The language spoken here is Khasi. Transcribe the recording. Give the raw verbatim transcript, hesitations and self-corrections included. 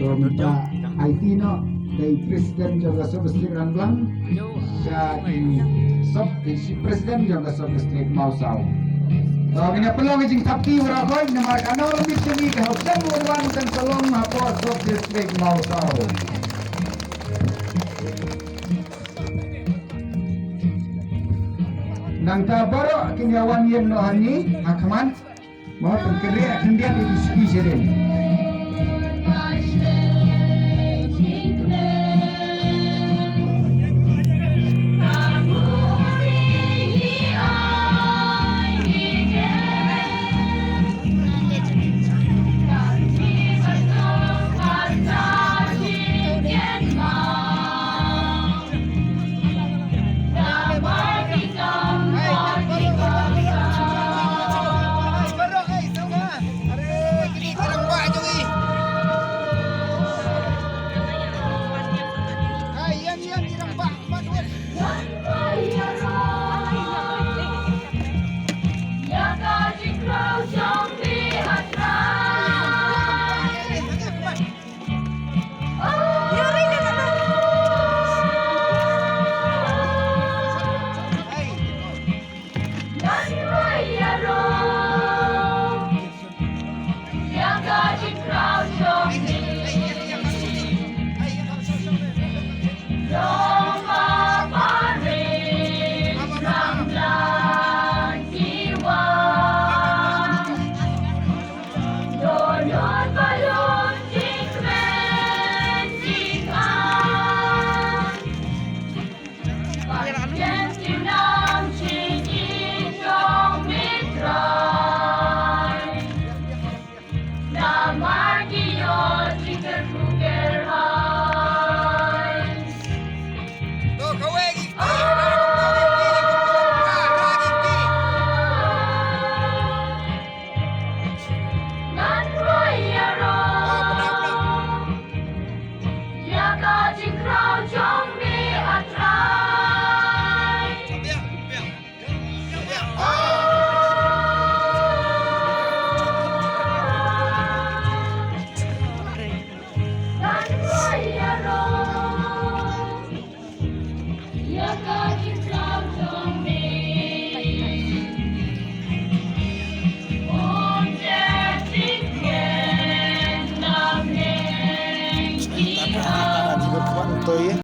To mynta aiti noh da i president jong ka sub district Rangblang sha i sub, i president jong ka sub district Mawsaw. To ngin ïa pynlong ka jingthap kti baroh khoit namar ka nongrim jong ngi ka hok jam wan wan kan sa long hapoh sub district Mawsaw. Nangta baroh kin ïa wan ïeng noh hangne ha khmat. Mo pynkynriah khyndiat ïa ki shuki sha dien.